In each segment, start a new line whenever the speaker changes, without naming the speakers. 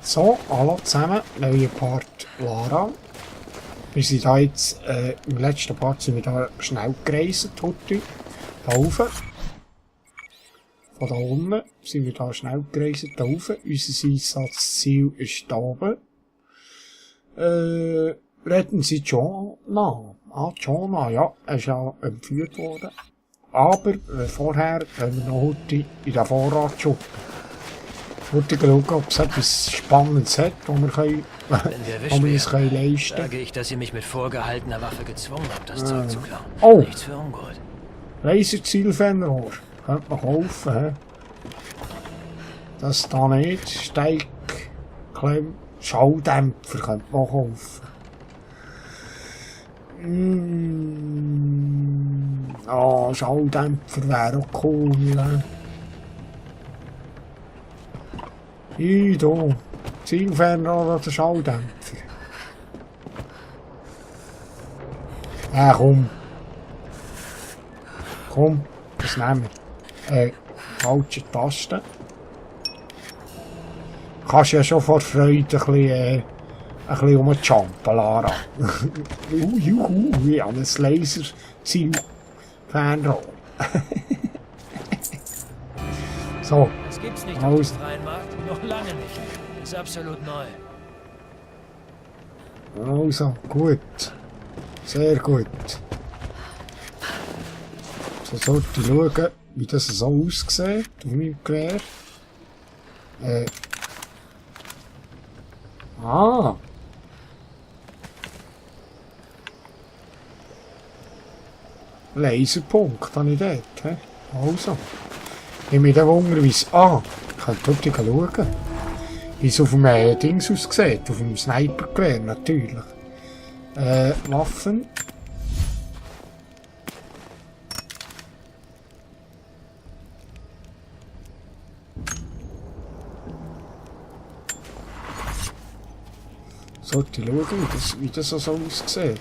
So, hallo zusammen, neuer Part Lara. Wir sind da jetzt, im letzten Part sind wir da schnell gereist, heute. Da rauf. Von da unten sind wir da schnell gereist, da rauf. Unser Einsatzziel ist da oben. Retten Sie Jonah. Ah, Jonah, ja, er ist ja entführt worden. Aber vorher können wir noch heute in den Vorrat schuppen. Ich schauen, ob es etwas Spannendes hat, wo wir, uns leisten können.
Sage ich, dass ihr mich mit vorgehaltener Waffe gezwungen habt, das Zeug zu klauen.
Oh!
Nichts für ungut.
Laserzielfernrohr. Könnte man kaufen, hä? Das da nicht. Steigklemm. Schalldämpfer könnte man kaufen. Ah, Schalldämpfer wäre auch cool, ne? Hier, Zielfernrohr oder Schalldämpfer. Komm. Komm, das nehmen wir. Falsche Taste. Kannst ja schon vor Freude ein bisschen rumjumpen, Lara. Juhu, ich habe ein Laser-Zielfernrohr. So.
Das gibt's nicht auf dem freien Markt. Noch lange nicht. Ist absolut neu.
Also, gut. Sehr gut. So sollte ich schauen, wie das so aussieht auf meinem Gewehr. Laserpunkt habe ich dort. He? Also. Ich mich dann wundern, wie es... ich kann dort schauen. Wie es auf dem Dings aussieht. Auf dem Snipergewehr natürlich. Waffen. Sollte ich schauen, wie das so aussieht.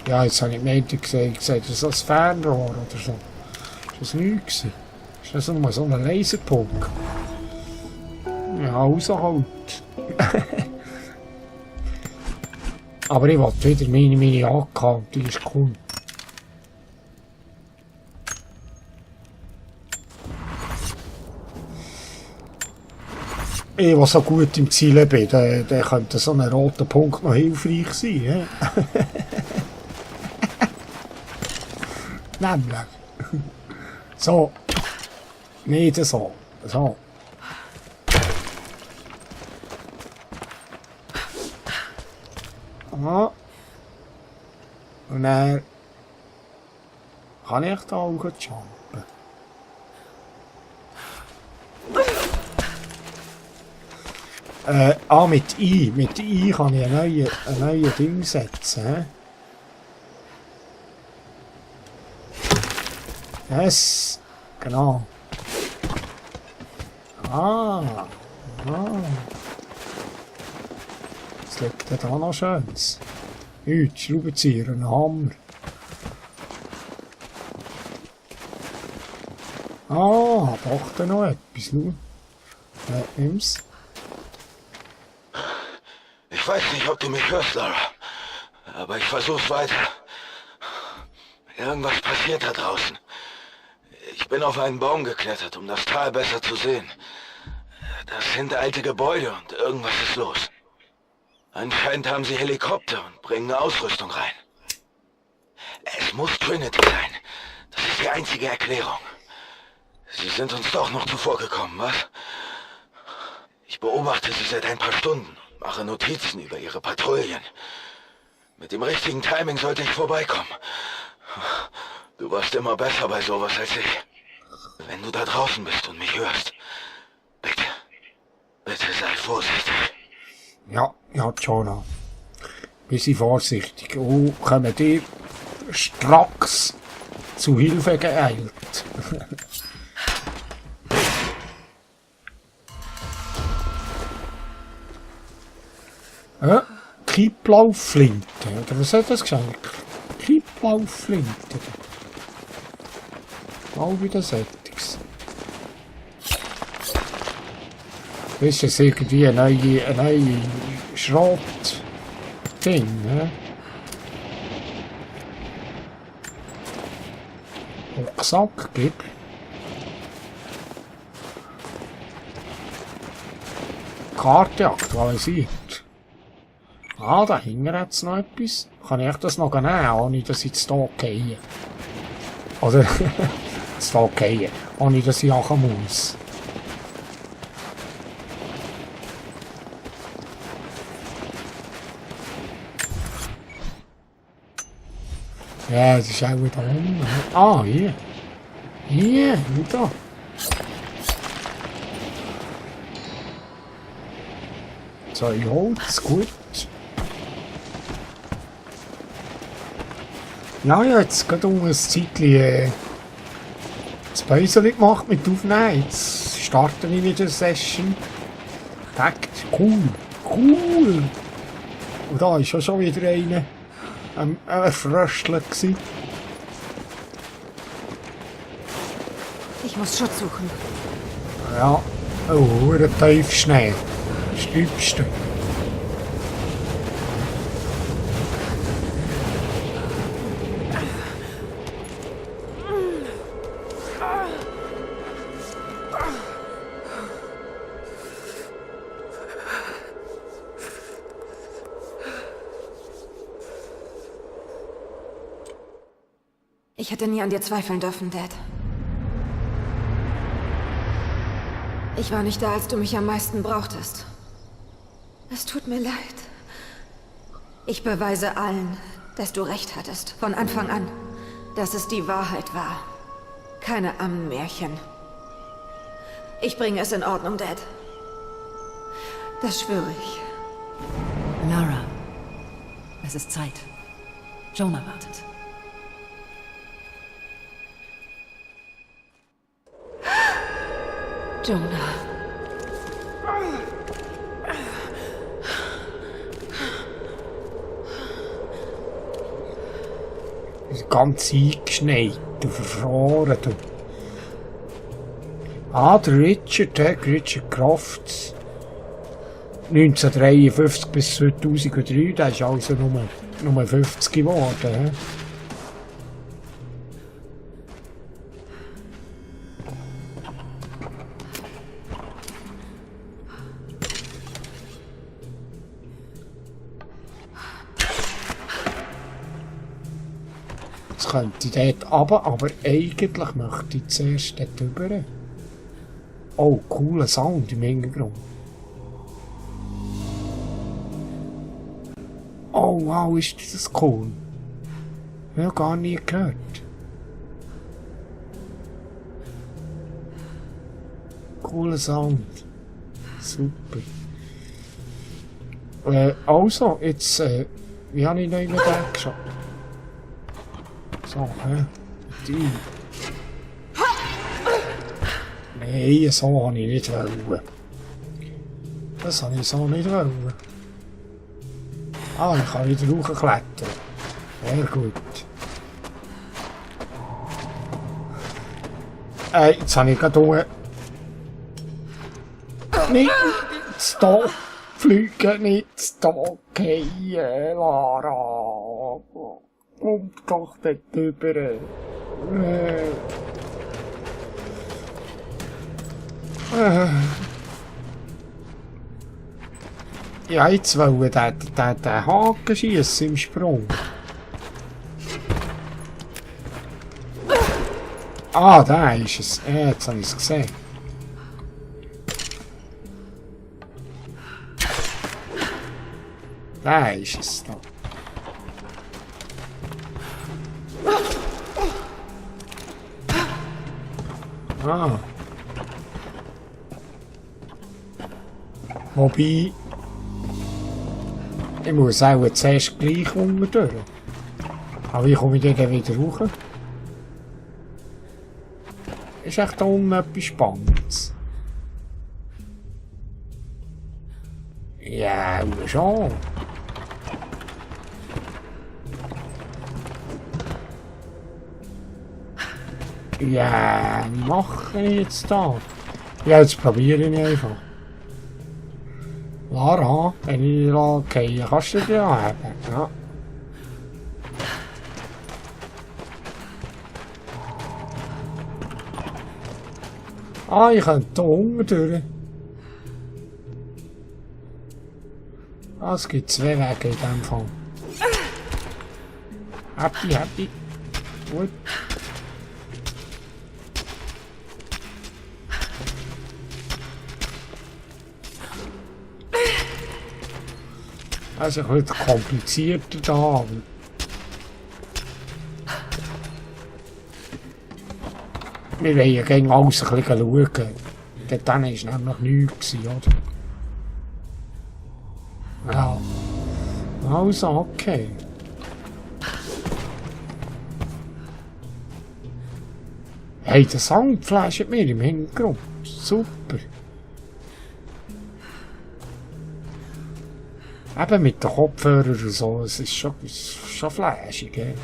Ja, jetzt habe ich gemeint, gesagt, das ist ein Fernrohr oder so. Ist das nichts? Ist das nur so ein Laserpunkt? Ja, also halt. Aber ich wollte wieder meine AK, die ist cool. Ich, der so gut im Ziel bin, der könnte so ein roter Punkt noch hilfreich sein. Nämlich. So. Nicht so. So. Ah. Und dann kann ich da auch jumpen. Mit I. Mit I kann ich ein neues Ding setzen. Yes, genau. Was liegt denn da noch Schönes? Heute, Schraubenzieher, ein Hammer. Doch da noch etwas, schau. Nimm's.
Ich weiß nicht, ob du mich hörst, Lara. Aber ich versuch's weiter. Irgendwas passiert da draußen. Ich bin auf einen Baum geklettert, um das Tal besser zu sehen. Das sind alte Gebäude und irgendwas ist los. Anscheinend haben sie Helikopter und bringen Ausrüstung rein. Es muss Trinity sein. Das ist die einzige Erklärung. Sie sind uns doch noch zuvor gekommen, was? Ich beobachte sie seit ein paar Stunden und mache Notizen über ihre Patrouillen. Mit dem richtigen Timing sollte ich vorbeikommen. Du warst immer besser bei sowas als ich. Wenn du da draußen bist und mich hörst, bitte sei vorsichtig.
Ja, Jonah. Bisschen vorsichtig. Kommen dir stracks zu Hilfe geeilt. Kipplaufflinte. Oder was hat das gesagt? Kipplaufflinte. Mal wieder Settings. Ist das irgendwie ein neue Schrott-Ding, ne? Rucksack gibt. Karte aktualisiert. Ah, da hinten hat es noch etwas. Kann ich das noch nehmen, ohne dass ich jetzt hier gehe? Oder, jetzt hier gehe, ohne dass ich jagen muss. Ja, das ist auch wieder unten. Ah, hier. Hier, wieder. So, Holz, gut. Ja, jetzt gerade um ein Zeitchen das Päuschen gemacht mit Aufnehmen. Jetzt starte ich wieder eine Session. Perfekt, cool, cool. Und da ist schon wieder einer Fröschler gsi.
Ich muss Schutz suchen.
Ja, oh, ein Teufelsschnee. Das Übste.
Ich hätte nie an dir zweifeln dürfen, Dad. Ich war nicht da, als du mich am meisten brauchtest. Es tut mir leid. Ich beweise allen, dass du recht hattest, von Anfang an. Dass es die Wahrheit war. Keine Ammenmärchen. Ich bringe es in Ordnung, Dad. Das schwöre ich.
Lara, es ist Zeit. Jonah wartet.
Jonah.
Ganz eingeschneit und verfroren. Ah, der Richard Crofts. 1953 bis 2003, der ist also nur 50 geworden. Jetzt könnte ich dort runter, aber eigentlich möchte ich zuerst dort rüber. Oh, cooler Sound im Hintergrund. Oh wow, ist das cool. Ich habe gar nie gehört. Cooler Sound. Super. Also, jetzt, wie habe ich noch immer den geschaut? So, die. Nein, so habe ich nicht wollen. Das habe ich so nicht wollen. Ah, ich kann wieder hochklettern. Sehr gut. Jetzt habe ich gerade nicht da fliegen, nicht da gehen, Lara. Komm doch dort rüber. Ja, jetzt wollen den Haken schiessen im Sprung. Ah, da ist es. Jetzt habe ich es gesehen. Da ist es. Da. Ah. Wobei, ich muss auch zuerst gleich unten durch. Aber wie komme ich dann wieder hoch? Ist echt da unten etwas Spannendes? Ja, schon. Ja, wie mache ich jetzt da? Ja, jetzt probiere ich einfach. Lara, wenn ich da gehe, kannst du dir haben. Ja. Ah, ich könnte hier unten durch. Ah, es gibt zwei Wege in diesem Fall. Happy, happy. Gut. Also ein bisschen komplizierter da, aber... Wir wollen ja gegen alles ein bisschen schauen. Dort war es nämlich nichts, oder? Ja. Also, okay. Hey, der Sound flasht mir im Hintergrund. Super. Eben mit den Kopfhörern und so, es ist schon flashig, gell?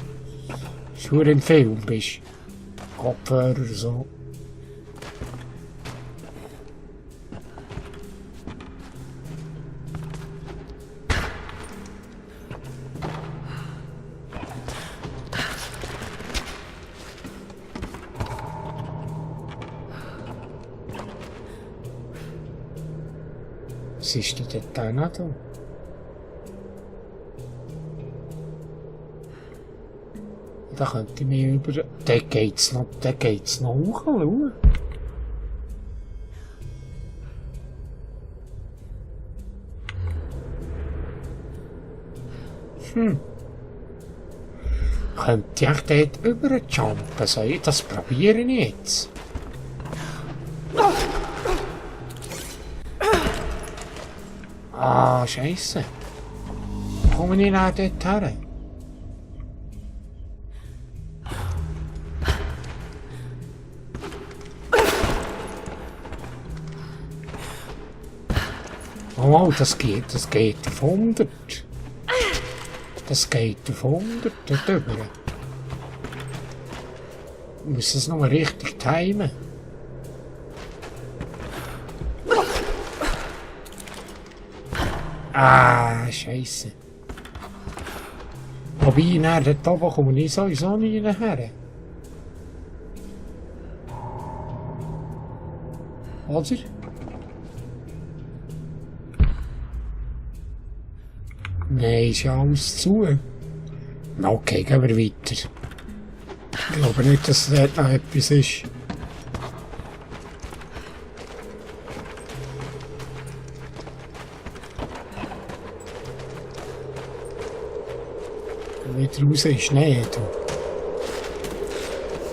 Wenn du im Film bist. Kopfhörer und so. Was ist denn dort auch noch da? Da könnte ich mir über... Da geht's noch hoch, schau. Könnte ich dort überjumpen? Soll ich das probieren jetzt? Ah, Scheisse. Komme ich nach dort her? Oh, das geht auf 100. Das geht auf 100 dort drüber. Ich muss es noch richtig timen. Ah, Scheisse. Wobei, nach dort oben komme ich sowieso nie her. Oder? Nein, ist ja alles zu. Okay, gehen wir weiter. Ich glaube nicht, dass dort noch etwas ist. Wieder raus in Schnee.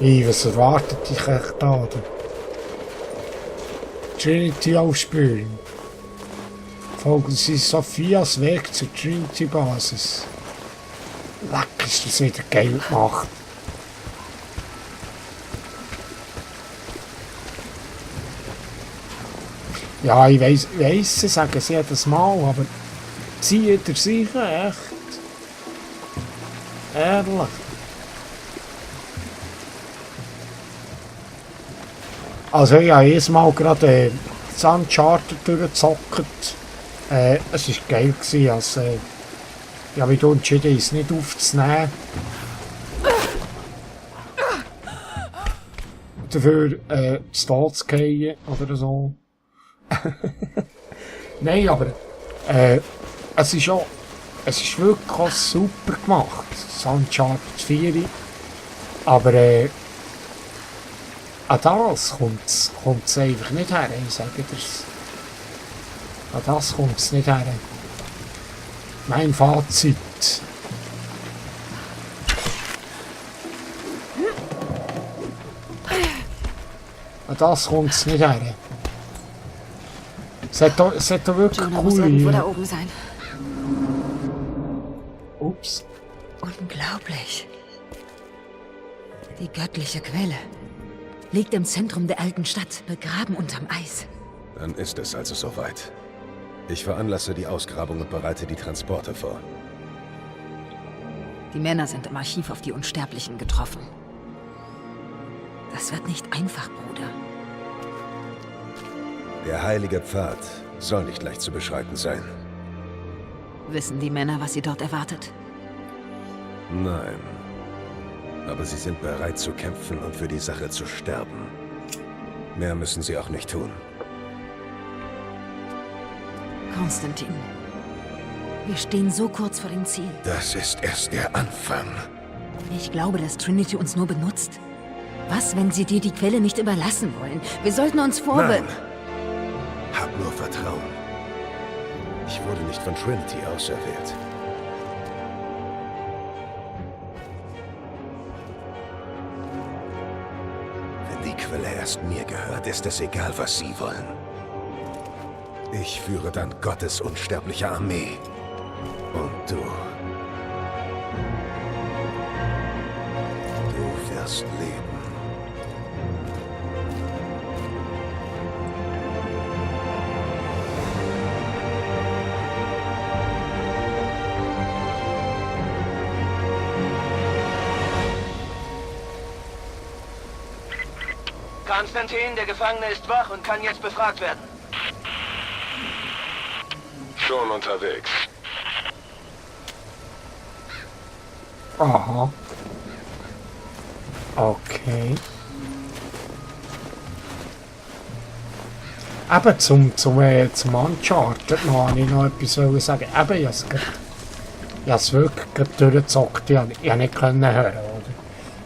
Hey, was erwartet dich echt da? Trinity aufspüren. Folgen Sie Sophias Weg zur Trinity-Basis. Leck, ist das wieder geil gemacht. Ja, ich weiss, sie sagen sie jedes Mal, aber zieht er sicher echt? Ehrlich? Also ich habe jedes Mal gerade das Uncharted durchgezockt. Es war geil, als ich habe mich entschieden, es nicht aufzunehmen. Dafür zu Tod zu gehen oder so. Nein, aber es ist wirklich auch super gemacht, das Uncharted 4. Aber an das kommt es einfach nicht her, ich sage dir's. An das kommt es nicht her. Mein Fazit. An das kommt es nicht her. Es hat da wirklich
Jonah muss irgendwo da oben sein.
Ups.
Unglaublich. Die göttliche Quelle liegt im Zentrum der alten Stadt, begraben unterm Eis.
Dann ist es also soweit. Ich veranlasse die Ausgrabung und bereite die Transporte vor.
Die Männer sind im Archiv auf die Unsterblichen getroffen. Das wird nicht einfach, Bruder.
Der heilige Pfad soll nicht leicht zu beschreiten sein.
Wissen die Männer, was sie dort erwartet?
Nein. Aber sie sind bereit zu kämpfen und für die Sache zu sterben. Mehr müssen sie auch nicht tun.
Konstantin, wir stehen so kurz vor dem Ziel.
Das ist erst der Anfang.
Ich glaube, dass Trinity uns nur benutzt. Was, wenn sie dir die Quelle nicht überlassen wollen? Wir sollten uns
Nein. Hab nur Vertrauen. Ich wurde nicht von Trinity auserwählt. Wenn die Quelle erst mir gehört, ist es egal, was sie wollen. Ich führe dann Gottes unsterbliche Armee. Und du wirst leben.
Konstantin, der Gefangene ist wach und kann jetzt befragt werden.
Schon unterwegs.
Aha. Okay. Eben zum Uncharted noch habe ich noch etwas sagen. Eben, ich habe es wirklich durchgezockt. Ich konnte nicht hören, oder?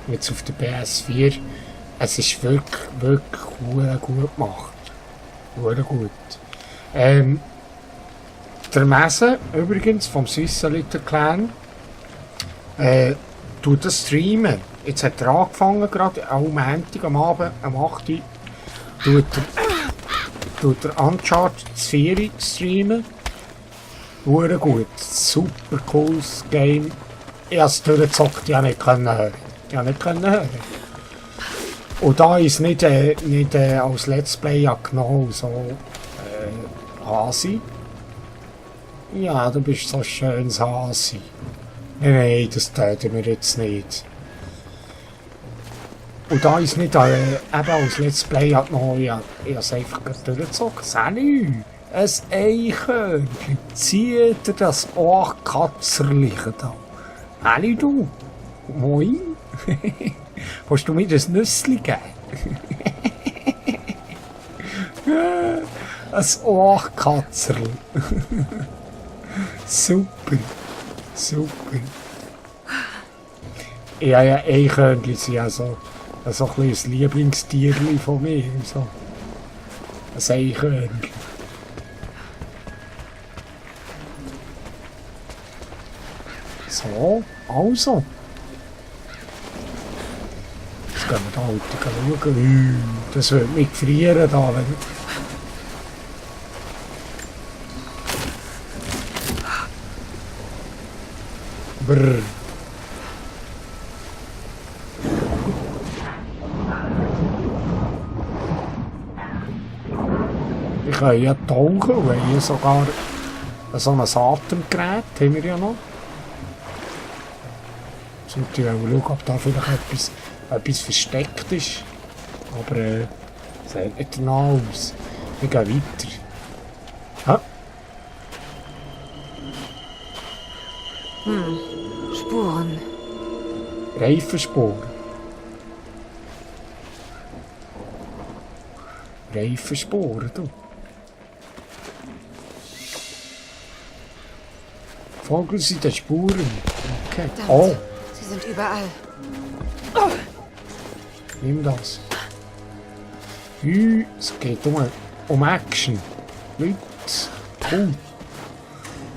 Jetzt auf der PS4. Es ist wirklich gut gemacht. Gut. Der Messe, übrigens, vom Swiss Little Clan, tut das streamen. Jetzt hat er angefangen, gerade am Montag am Abend, am 8. Tut er Uncharted 4 streamen. Gut. Super cooles Game. Ich habe es durchgezockt, ich konnte nicht hören. Und da ist nicht als Let's Play genommen, so Hasi. Ja, du bist so schönes Hasi. Nein, das töten wir jetzt nicht. Und da ist nicht eben als Let's Play genommen, ich habe es einfach durchgezogen. Salut! Ein Eichhörnchen, zieht dir das Ohrkatzerliche da. Hallo du! Moin! Willst du mir das Nüssli geben? Ein Ohrkatzerl. Super. Ja, Eichhörnchen sind ja so ein bisschen ein Lieblingstierli von mir. So. Ein Eichhörnchen. So, also. Jetzt gehen wir da heute schauen. Das wird mich frieren da, wenn... Brrr. Ich kann ja tauchen, weil hier sogar so ein Atemgerät haben wir ja noch. Jetzt muss ich schauen, ob da vielleicht etwas versteckt ist. Aber sieht nicht danach aus. Wir gehen weiter. Ja.
Spuren.
Reifenspuren. Reifenspuren, du. Vogel sind die Spuren. Okay.
Verdammt.
Oh,
Sie sind überall.
nimm das. Es geht um Action. Leute.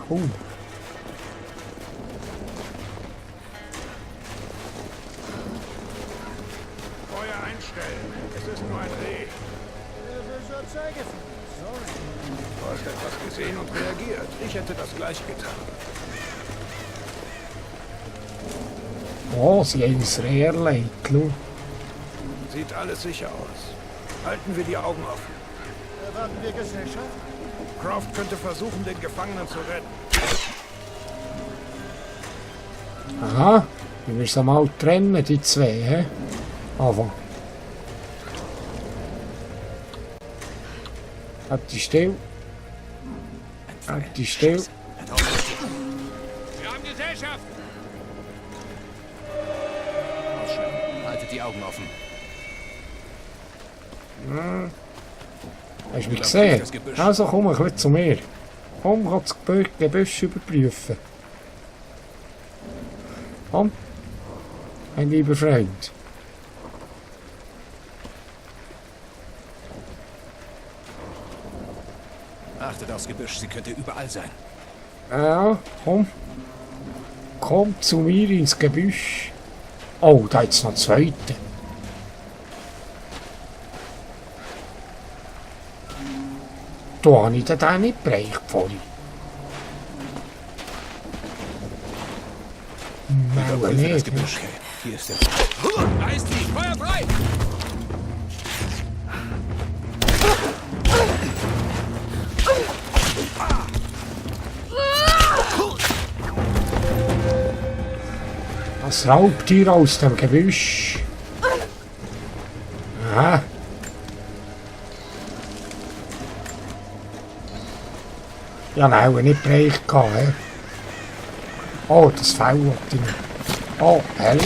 Cool.
Feuer einstellen. Es ist nur ein Reh. Du hast etwas gesehen und reagiert. Ich hätte das gleich getan.
Oh, sie haben das Reh erlegt. Schau.
Sieht alles sicher aus. Halten wir die Augen offen. Erwarten wir Gesellschaft? Croft könnte versuchen, den Gefangenen zu retten.
Aha, wir müssen mal trennen, die zwei, hä? Aber. Halt die still. Halt die still.
Wir haben Gesellschaft! Ausschalten. Haltet die Augen offen.
Hast du mich gesehen? Also komm ein bisschen zu mir. Komm, kannst das Gebüsch überprüfen. Komm. Mein lieber Freund.
Achtet aufs Gebüsch, sie könnte überall sein.
Ja, komm. Komm zu mir ins Gebüsch. Oh, da ist noch ein zweiter. Da habe ich den nicht bereicht vorhin. Nein, nicht.
Gebüsch. Hier ist der... Da ist sie! Feuer frei!
Das Raubtier aus dem Gebüsch. Aha. Ja, nein, nicht bereicht gehabt, he. Oh, das Fell wollte ich nicht. Oh, hell.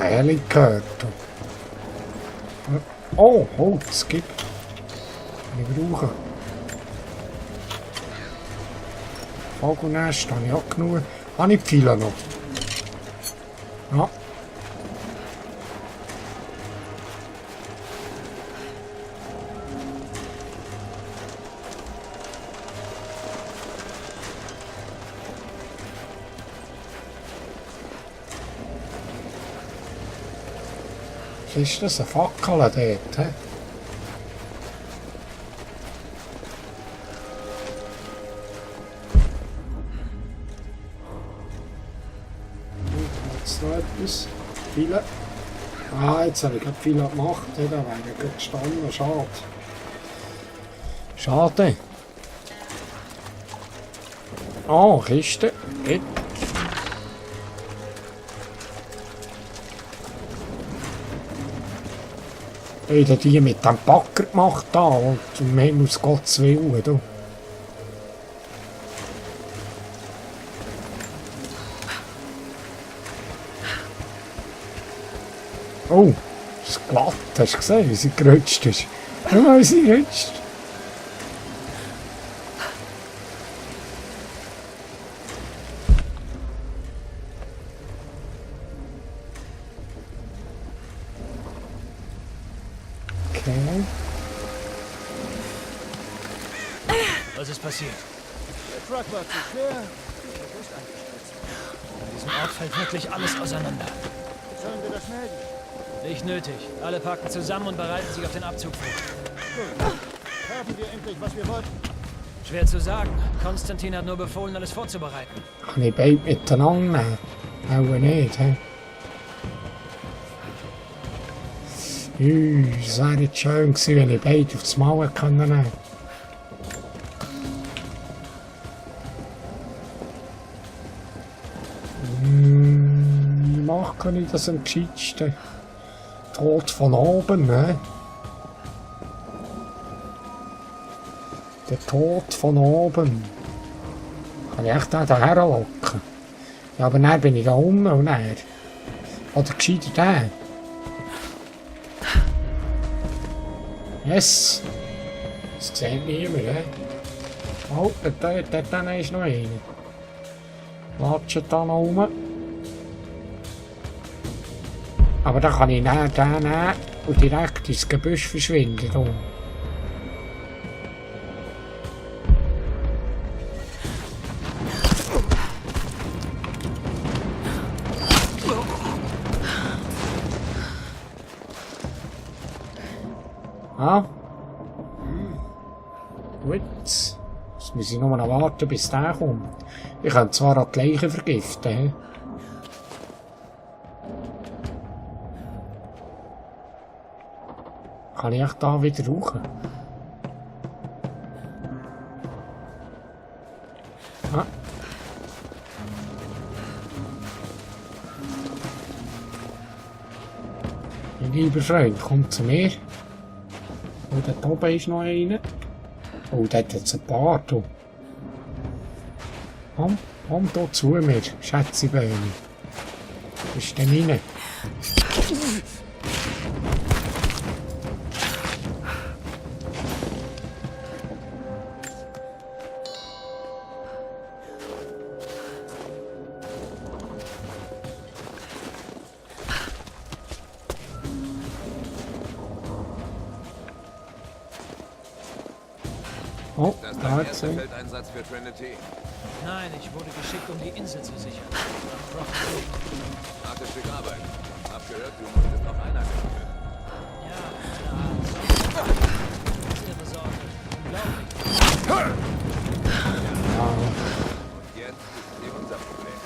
Eine Helle gehört. Oh, Holz gibt. Kann ich brauchen. Vogelnest habe ich auch genug. Habe ich viele noch. Ja. Was ist das? Eine Fackel dort, he? Jetzt noch etwas. Viele. Ah, jetzt habe ich gerade viele gemacht. Da wäre ich gerade gestanden. Schade. Schade. Oh, Kiste. Jetzt. Ich habe die mit dem Backer gemacht da und um Himmels Gottes Willen. Du. Oh, das ist glatt. Hast du gesehen, wie sie gerutscht ist? Schau mal, wie sie rutscht. Okay.
Was ist passiert?
Der Truck war zu schwer.
An diesem Ort fällt wirklich alles auseinander.
Sollen wir das melden?
Nicht nötig. Alle packen zusammen und bereiten sich auf den Abzug vor.
Gut. Haben wir endlich, was wir wollten?
Schwer zu sagen. Konstantin hat nur befohlen, alles vorzubereiten.
Kann ich beide miteinander nehmen? Auch nicht, he? Es wäre jetzt schön gewesen, wenn ich beide aufs Maul nehmen können. Wie mache ich das am gescheitsten? Tod von oben, ne? Der Tod von oben. Kann ich echt da herlocken? Ja, aber dann bin ich da unten und dann. Oder gescheiter der. Yes! Das sieht niemand, he? Oh, dort ist noch einer. Latscht da noch rum. Aber da kann ich näher den nehmen und direkt ins Gebüsch verschwinden. Da. Ah. Gut. Jetzt muss ich nur noch warten, bis der kommt. Ich kann zwar auch die Leichen vergiften. He? Kann ich echt da wieder rauchen? Ah. Mein lieber Freund, komm zu mir. Oh, da oben ist noch einer. Oh, da hat jetzt ein paar, du. Komm da zu mir, Schätzeböhne. Wo ist denn rein? Oh, da hat's einen.
Feldeinsatz für Trinity.
Nein, ich wurde geschickt, um die Insel zu sichern. Nach Croft's Flucht.
Hartes Stück Arbeit. Hab gehört, du musstest noch Einheimischen töten.
Ja, eine Art Sonne. Das ist ihre Sorge. Unglaublich.
Und jetzt ist sie unser Problem.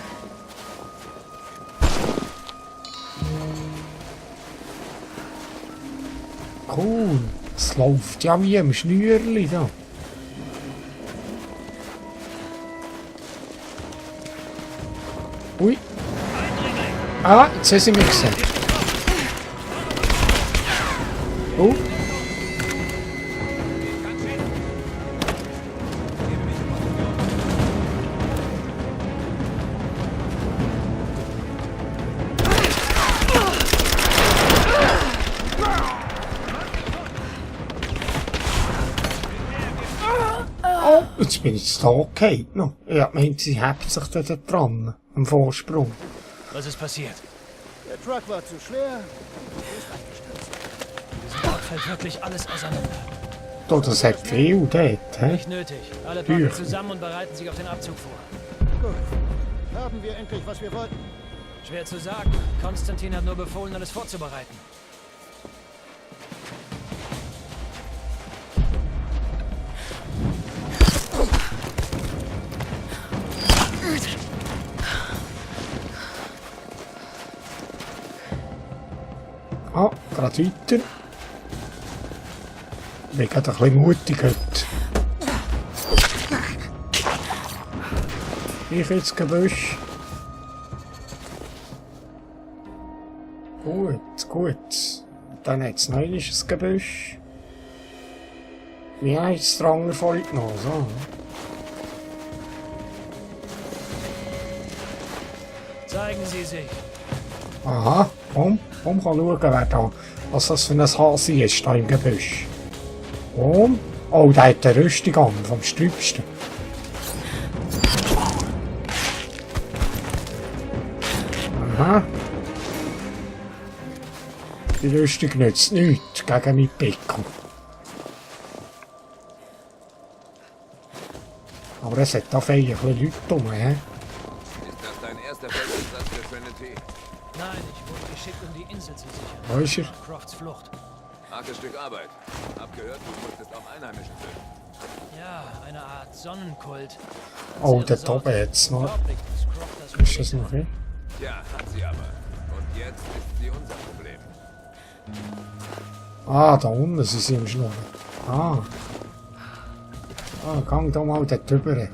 Cool. Es läuft ja wie im Schnürli da. Ui. Ah, jetzt haben sie mich gesehen. Oh. Oh, jetzt bin ich da okay. No. Ja, meint, sie hebt sich da dran, am Vorsprung.
Was ist passiert?
Der Truck war zu schwer.
Diesem Ort fällt wirklich alles auseinander.
Da, das hat viel dort, hä?
Nicht nötig. Alle packen
Bücher.
zusammen und bereiten sich auf den Abzug vor.
Gut. Haben wir endlich, was wir wollten?
Schwer zu sagen. Konstantin hat nur befohlen, alles vorzubereiten.
Ah, gerade weiter. Ich bin gerade ein bisschen mutig heute. Ich ins Gebüsch. Gut. Dann hat es noch ein Gebüsch. Wie heisst es dran vorhin noch? So.
Zeigen Sie sich.
Aha, komm schauen, wer da, was das für ein Hase ist da im Gebüsch. Komm. Oh, der hat eine Rüstung an, vom Sträubsten. Aha. Die Rüstung nützt nichts gegen meinen Pickel. Aber es hat da viele Leute rum, hä?
Ist das dein erster Feldeinsatz für Trinity?
Nein, ich wurde geschickt, um die Insel zu sichern.
Wo ist er?
Nach Crofts Flucht.
Hartes Stück Arbeit. Hab gehört, du musstest auch Einheimischen töten.
Ja, eine Art Sonnenkult. Ganz
Oh,
ihre
der
Sorte.
Tobe jetzt noch.
Unglaublich, dass Croft das
Ist das noch hin?
Ja, hat sie aber. Und jetzt ist sie unser Problem.
Ah, da unten sind sie im Schnurren. Ah. Ah, gang da mal dort drüber.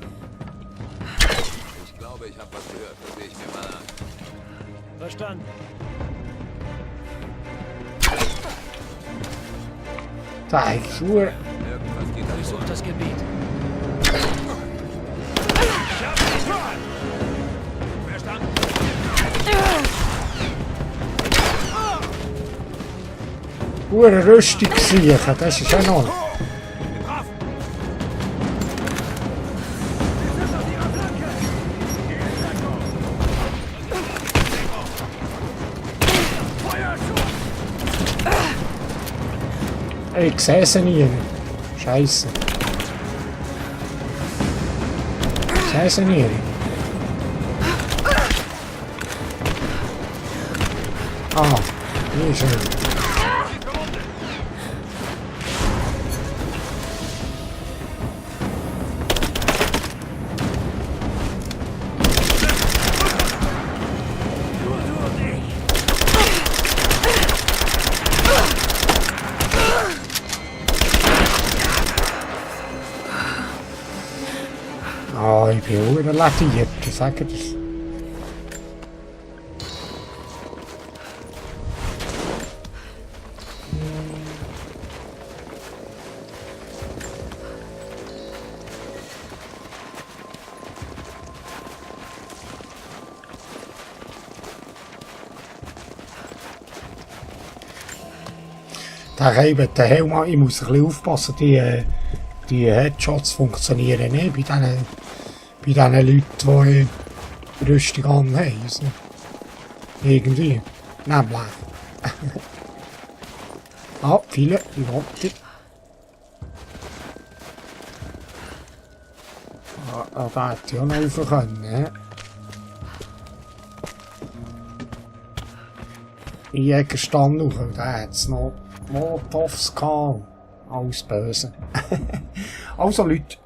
Ich glaube, ich habe was gehört. Das sehe ich mir mal an.
Verstanden.
Da ist nur.
Irgendwas geht da nicht.
Durchsucht das Gebiet.
Verstanden?
Hure Rüstung siechen, das ist ja noch. Ich sehe sie nie. Scheiße. Ich sehe sie nie. Ah, hier ist er. Ah, ich bin auch ladiert, ich sage das. Der eben den Helm an, ich muss ein bisschen aufpassen, die Headshots funktionieren nicht bei diesen Leuten, die Rüstung anhaben. Also, irgendwie. Nämlich. Ah, viele, die warten. Ah, da hätte ich auch noch rauf können. Jägerstand rauf, da hat es noch Molotovs gehabt. Alles böse. Also Leute,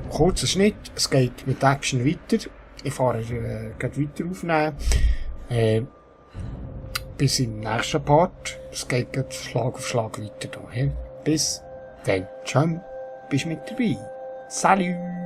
kurzer Schnitt, es geht mit Action weiter. Ich fahre gleich weiter aufnehmen. Bis im nächsten Part. Es geht gleich Schlag auf Schlag weiter. Bis dann. Ciao, bist mit dabei. Salut!